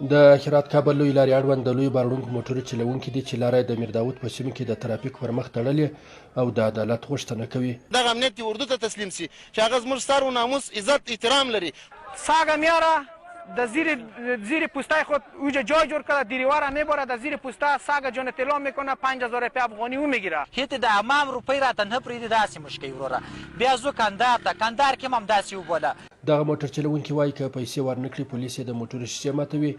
د هرات کابل لوی لارې اړوند د لوی باروړونکو موټرو چلوونکي دي چې لاره یې د میرداود په سیمه کې د ترافیک پر مخ تړلې او د عدالت غوښتنه کوي. دغه امنیت دې اردو ته تسلیم شي چې هغه زموږ سر و ناموس، عزت، احترام لري. ساګه میاره د زیر زیر پوستای خود اوجا جای جور کرده دیریوار میبره د زیر پوسته ساګه جان طلا میکنه 5000 روپیه افغانی او میگیره. هیته د امام روپۍ راته نه پریدي داسې موږ کوي وروره بیا ځو کندهار ته کندهار کې هم همداسې وبوله. دغه موټر چلوونکي وايي، که پیسې ورنه کړي، پولیس یې د موټرو شیشې ماتوي،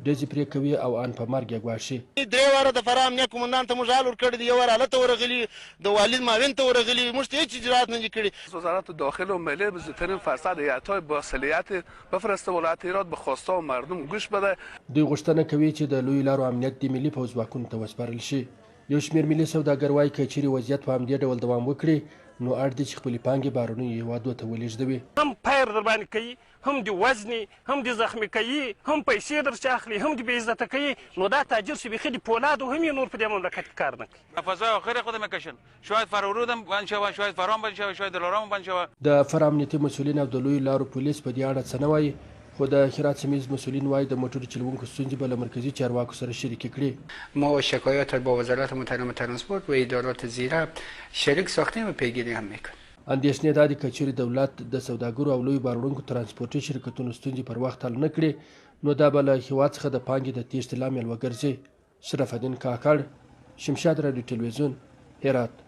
ډزې پرې کوي او ان په مرګ یې ګواښي. درې واره د فراه امنیه قومندان ته موږ حال ورکړی دی، یو وار هلته ورغلي، د والي معاون ته ورغلي، موږ ته هیڅ اجرات نه دي کړي. وزارت داخل و ملی به زودترین فرصت هیئت‌های باصلاحیت بفرسته ولایت هرات به خواسته‌ها مردم گوش بده. دوی غوښتنه کوي چې د لویو لارو امنیت دې ملي پوځ ځواکونو ته وسپارل شي. یو شمېر ملي سوداګر وايي، که چېرې وضعیت په همدې ډول دوام وکړي، نو اړ دي چې خپلې پانګې بهرنیو هېوادو ته ولېږدوي. هم فایر درباندې کوي، هم دې وژني، هم دې زخمي کوي، هم پیسې درڅخه اخلي، هم دې بې عزته کوي، نو دا تاجر چې بیخي د پولادو هم یې نور په دې مملکت کې کار نه کوي. فضای آخر خود میکشن شاید فرارودم بند شوه شاید فرام بند شوه شاید دلارام بند شوه. د فراه امنیتي مسؤلین او د لویو لارو پولیس په دې اړه څه نه وايي، خو د هرات سیمه ییز مسؤلین وايي، د موټرو چلوونکو ستونزې به له مرکزي چارواکو سره شریکې کړي. ما شکایات را با وزارت محترم ترانسپورت و ادارات ذیربط شریک ساختیم و پیگیری هم میکنیم. اندېښنې دا دي که چېرې دولت د سوداګرو او لویو باروړونکو ترانسپورټي شرکتونو ستونزې پر وخت حل نه کړي، نو دا به له هېواد څخه د پانګې د تېښتې لامل وګرځي. شرف الدین کاکړ، شمشاد راډیو ټلوېزیون، هرات.